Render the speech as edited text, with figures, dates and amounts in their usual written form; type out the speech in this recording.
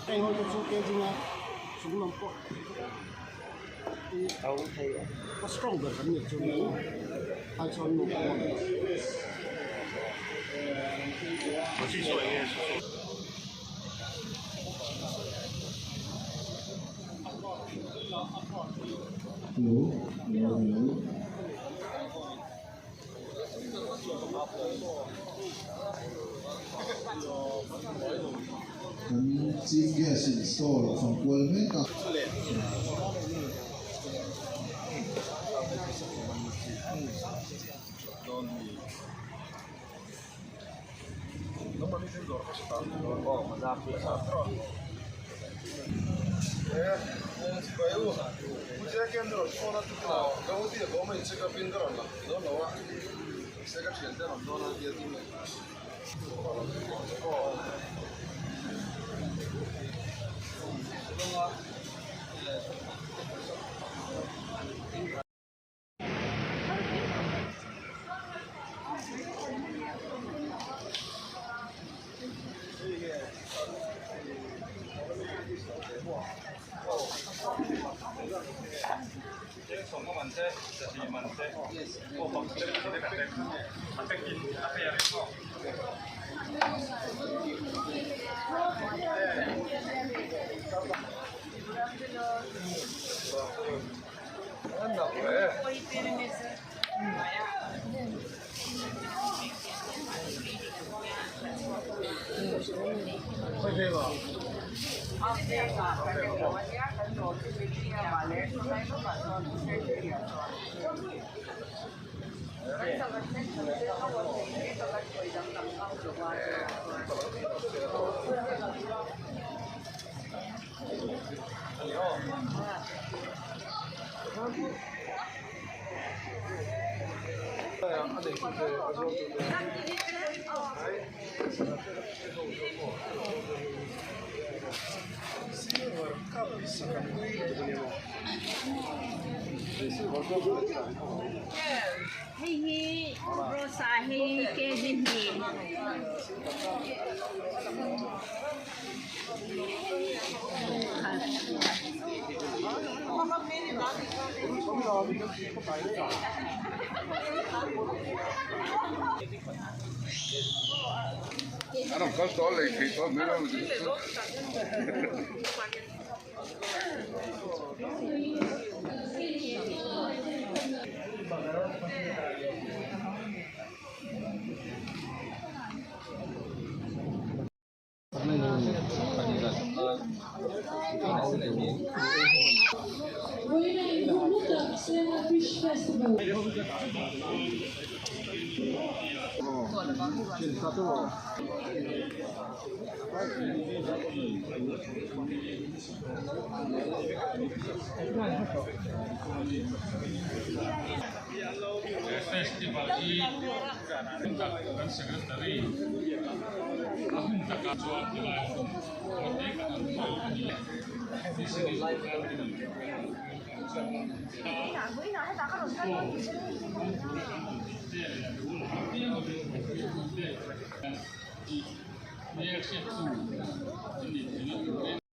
Heng ho te chu kg nga chung lam pawh hi a strong ber kan nih chu ai chuan nu pawh a ni. Hello hello hello. Kan chief guest in stall a fang kual mek a. Hei hi rosa hi kg hnih. An awm kal tawh lei thei tawh mai lo. Vawiina inhung hlu tak Sena Fish Festival. He festival hi tak kan secretary a hun takah chuan helai hun pawh te kan an hmang a ni a,